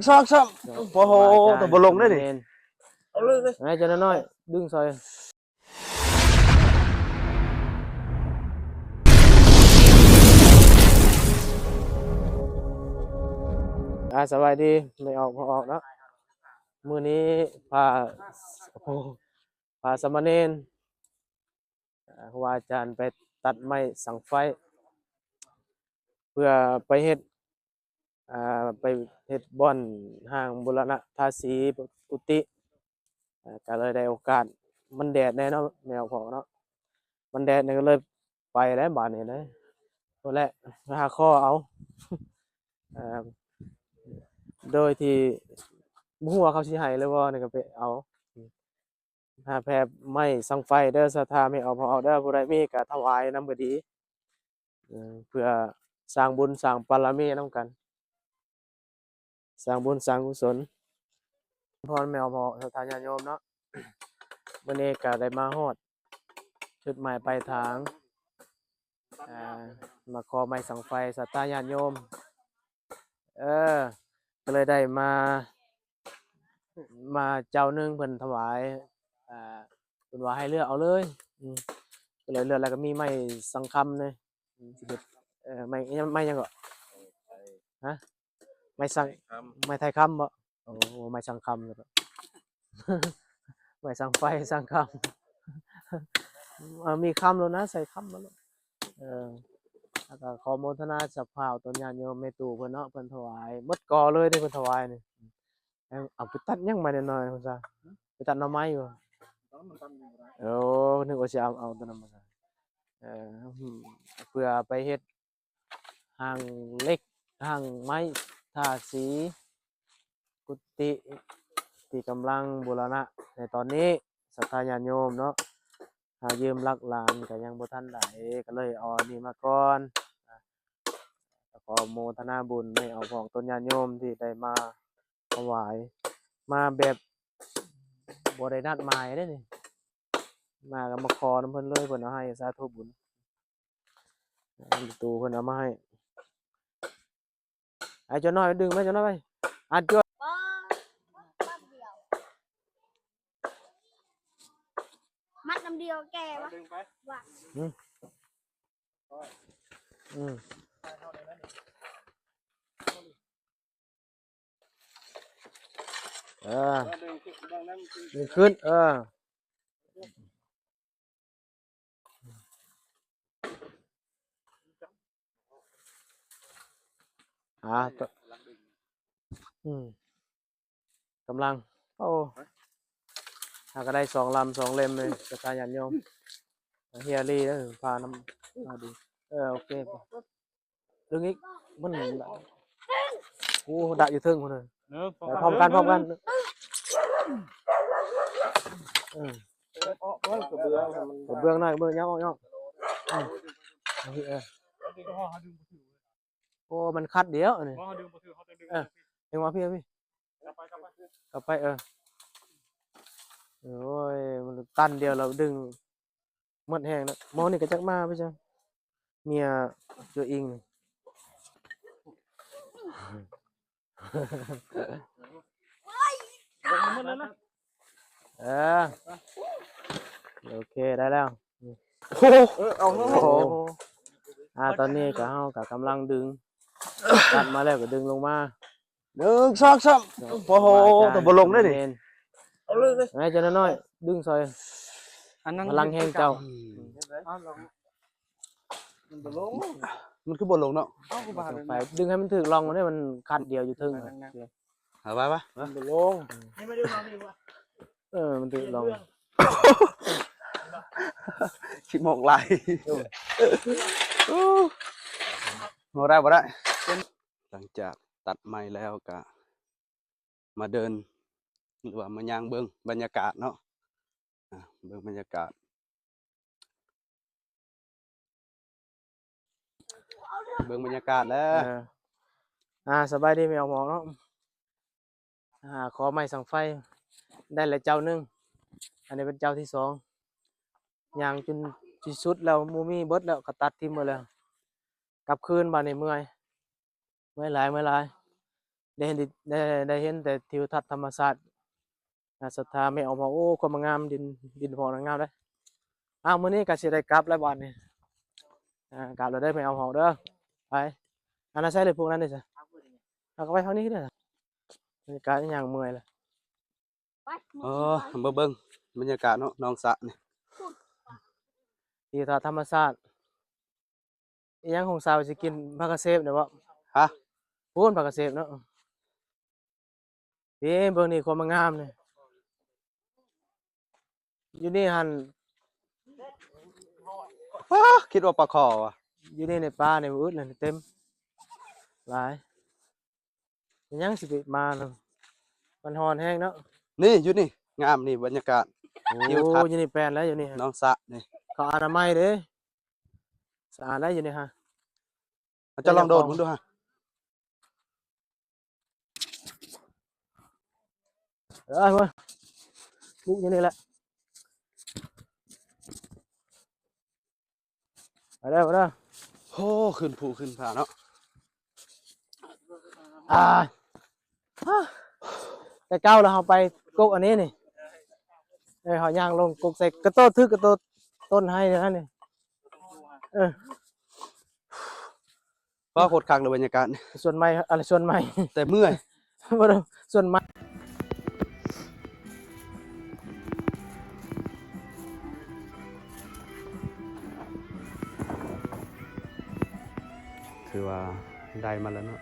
ຊອກຊອກ ໂອ້ໂຫ ແຕ່ບໍ່ລົງເດ້ນີ້ ເອົາເລີຍ ເອົາເລີຍ ໃຫ້ເຈົ້ານ້ອຍໆດຶງຊ່ອຍ. ອ່າ ສະບາຍດີ ແມ່ອອກ ພໍ່ອອກເນາະ. ມື້ນີ້ພາ ໂອ້ ພາສາມະເນນ ອ່າ ຄູບາອາຈານໄປຕັດໄມ້ສັງໄຟ ເພື່ອໄປເຮັດ ອ່າ ໄປເຮັດບ່ອນຫ້າງບູລະນະທາສີກຸຕິ ອ່າ ກໍເລີຍໄດ້ໂອກາດ ມັນແດດແດ່ເນາະ ແມ່ອອກເນາະ ມັນແດດນີ້ກໍເລີຍໄປແລ້ວບາດນີ້ເດ້ ໂຕແລະ ໄປຫາຂໍເອົາ ເອີ ໂດຍທີ່ບໍ່ຮູ້ວ່າເຂົາຊິໃຫ້ຫຼືບໍ່ ນີ້ກໍໄປເອົາ ຫາແຜ່ໄມ້ສັງໄຟເດີ ສັດທາແມ່ອອກ ພໍ່ອອກເດີ ຜູ້ໃດມີກໍຖວາຍນຳກໍດີ ເອີ ເພື່ອສ້າງບຸນສ້າງບາລະມີນຳກັນ ສ້າງບຸນສ້າງກຸສົນ ພອນແມ່ອອກ ສັດທາຍາດໂຍມເນາະ. ມື້ນີ້ກໍໄດ້ມາຮອດຈຸດໝາຍປາຍທາງ ອ່າ ມາຂໍໄມ້ສັງໄຟ ສັດທາຍາດໂຍມ ເອີ ກໍເລີຍໄດ້ມາ ມາເຈົ້າໜຶ່ງເພິ່ນຖວາຍ ອ່າ ເພິ່ນວ່າໃຫ້ເລືອກເອົາເລີຍ ອືມ ກໍເລີຍເລືອກ ແລ້ວກໍມີໄມ້ສັງຄຳເດ້ ອືມ ຊິເຮັດ ເອີ ໄມ້ ໄມ້ຫຍັງເກາະ ຮະ? ໄມ້ສັງ ໄມ້ໄມ້ ໄມ້ໄມ້ໄທຄຳບໍ່? ໂອ້ ໄມ້ສັງຄຳ ໄມ້ສັງໄຟ ສັງຄຳ ເອີ ມີຄຳແລ້ວນະ ໃສ່ຄຳມາໂລດ ເອີ ແລ້ວກໍຂໍໂມທະນາສະພາວຕົນຍາດໂຍມແມ່ຕູ້ເພິ່ນເນາະ ເພິ່ນຖວາຍໝົດກໍເລີຍເດ້ ເພິ່ນຖວາຍນີ້ ເອົາໄປຕັດຫຍັງມາແດ່ນ້ອຍພຸ້ນຊະ ໄປຕັດໜໍ່ໄມ້ບໍ່? ໂອ້ ນຶກວ່າຊິເອົາ ເອົາຕົວນັ້ນມາ ເອີ ເພື່ອໄປເຮັດ ຫ້າງເຫຼັກ ຫ້າງໄມ້ ທາສີກຸຕິ ທີ່ກຳລັງບູລະນະໃນຕອນນີ້ ສັດທາຍາດໂຍມເນາະ ຫາຢືມຫຼັກຫຼານກໍຍັງບໍ່ທັນໄດ້ ກໍເລີຍເອົາອັນນີ້ມາກ່ອນ ກໍຂໍໂມທະນາບຸນໃຫ້ອອກພອກຕົນຍາດໂຍມທີ່ໄດ້ມາຖວາຍ ມາແບບບໍ່ໄດ້ນັດໝາຍເດ້ນີ້ ມາກໍມາຂໍນຳເພິ່ນເລີຍ ເພິ່ນເອົາໃຫ້ ສາທຸບຸນ. ຕູ້ເພິ່ນເອົາມາໃຫ້ ໄອ້ເຈົ້ານ້ອຍດຶງໄວ້ ເຈົ້ານ້ອຍໄວ້ ອັດຈວດ ບໍ່ ມັດນຳດຽວ ມັດນຳດຽວແກ່ວະ ດຶງໄປ ວ່າ ອືມ ອືມ. ເອີ ເອີ ດຶງຂຶ້ນ ເບິ່ງນຳ ດຶງຂຶ້ນ ເອີ ອ່າ ອືມ ກຳລັງ ໂອ້ ຫາກໍໄດ້ສອງລຳສອງເຫຼັ້ມເລີຍ ສັດທາຍາດໂຍມ ເຮຍລີເດີ ພານຳ ເອີ ໂອເຄ ດຶງອີກ ມັນ ໂອ້ ດະຢູ່ເທິງພຸ້ນນະ ເອີ ໄປພ້ອມກັນ ພ້ອມກັນ ເອີ ກະເບື້ອງ ກະເບື້ອງໜ້ອຍ ກະເບື້ອງຍາວອອກ ຍາວອອກ ເອີ ເອີ ໂອ້ ມັນຄັດດຽວອັນນີ້ ບໍ່ ເຮົາດຶງບໍ່ຖືກ ເຮົາຕ້ອງດຶງ ເອີ ດຶງມາພີ້ ມາພີ້ ກັບໄປ ກັບໄປ ກັບໄປ ເອີ ໂອ້ຍ ມັນຕັນດຽວ ລາວດຶງໝົດແຮງແລ້ວ ໝໍນີ້ກໍຈັກມາໄປຈັ່ງ ເມຍຕົວເອງນີ້ ເອີ ໂອເຄ ໄດ້ແລ້ວ ໂອ້ ເອີ ເອົາ ໂອ້ ອ່າ ຕອນນີ້ກໍເຮົາກໍກຳລັງດຶງ ຕັດມາແລ້ວກໍດຶງລົງມາ ໜຶ່ງ ສອງ ສາມ ໂອ້ໂຫ ແຕ່ບໍ່ລົງເດ້ນີ້ ເອົາເລີຍ ໃຫ້ເຈົ້ານ້ອຍໆດຶງຊ່ອຍ ອັນນັ້ນ ພະລັງແຮງເຈົ້າ ມັນບໍ່ລົງ ມັນຄືບໍ່ລົງເນາະ ເອົາ ຄືບໍ່ ໄປດຶງໃຫ້ມັນຖືກຮ່ອງ ມັນ ມັນຄັດດຽວຢູ່ເທິງ ເອົາໄວ້ວະ ມັນບໍ່ລົງ ເອີ ມັນຖືກຮ່ອງ ຂີ້ໝອກຫຼາຍ ໂອ້ ບໍ່ໄດ້ ບໍ່ໄດ້ ຫຼັງຈາກຕັດໄມ້ແລ້ວກະມາເດີນ ຫຼືວ່າມາຍ່າງເບິ່ງບັນຍາກາດເນາະ ອ່າ ເບິ່ງບັນຍາກາດ ເບິ່ງບັນຍາກາດແລ້ວ ເອີ ອ່າ ສະບາຍດີແມ່ອອກເນາະ ຫາຂໍໄມ້ສັງໄຟໄດ້ແລ້ວເຈົ້າໜຶ່ງ ອັນນີ້ເປັນເຈົ້າທີສອງ ຍ່າງຈົນຊິສຸດແລ້ວ ບໍ່ມີ ເບິດແລ້ວ ເຂົາຕັດຖິ້ມໝົດແລ້ວ ກັບຄືນບາດນີ້ເມື່ອຍ ເມື່ອຍຫຼາຍ ເມື່ອຍຫຼາຍ ໄດ້ເຫັນ ໄດ້ ໄດ້ເຫັນແຕ່ທິວທັດທຳມະຊາດ ໜ້າສັດທາແມ່ອອມຫອກ. ໂອ້ ຄວາມງາມ ດິນ ດິນພອກນະງາມເດ້. ອ້າວ ມື້ນີ້ກໍຊິໄດ້ກັບແລ້ວບາດນີ້ ອ່າ ກັບແລ້ວເດີແມ່ອອມຫອກເດີ. ໄປ ອັນນັ້ນໃສ່ເລີຍ ພວກນັ້ນເດ້ຊະ ເຮົາກໍໄປທາງນີ້ເດີ. ບັນຍາກາດຍ່າງເມື່ອຍລະ. ເອີ ມາເບິ່ງບັນຍາກາດເນາະ ໜອງສະນີ້ ທີ່ທຳມະຊາດ. ອີຫຍັງຂອງສາວຊິກິນ ຜັກກະເສບເນາະບໍ່? ຮະ? ພຸ້ນ ຜັກກະເສບເນາະ. ນີ້ ເບິ່ງນີ້ ຄວາມງາມນີ້ ຢູ່ນີ້ຫັ້ນ. ອ້າ ຄິດວ່າປາຄໍ່ຫວາ. ຢູ່ນີ້ໃນປ່ານີ້ ອຶດແລ້ວ ເຕັມຫຼາຍ. ຍັງຊິໄປມານຳ ມັນຮ້ອນແຮງເນາະ. ນີ້ ຢູ່ນີ້ ງາມນີ້ ບັນຍາກາດ ໂອ້ ຢູ່ນີ້ແປນແລ້ວ ຢູ່ນີ້ ໜອງສະນີ້ ເຂົາອະນາໄມເດ້ ສະອາດໄດ້ຢູ່ນີ້ຮະ. ເອົາ ເຈົ້າລອງໂດດເບິ່ງດູຮະ. ເອີ ມາ ປຸກຢູ່ນີ້ແຫຼະ. ມາເດີ ມາເດີ. ໂອ້ ຂຶ້ນພູຂຶ້ນຜາເນາະ. ອ່າ ແຕ່ເກົ່າແລ້ວເຮົາໄປກົກອັນນີ້ນີ້ ເອີ ເຮົາຍ່າງລົງກົກໃສ່ກະໂຕ ຖືກະໂຕ ຕົ້ນໄຮນັ້ນນີ້. ເອີ ວ້າ ໂຄດຄັກເລີຍບັນຍາກາດ. ສ່ວນໃໝ່ ອັນ ສ່ວນໃໝ່ ແຕ່ເມື່ອຍ ບໍ່ໄດ້ ສ່ວນໃໝ່. ຖືວ່າໄດ້ມາແລ້ວເນາະ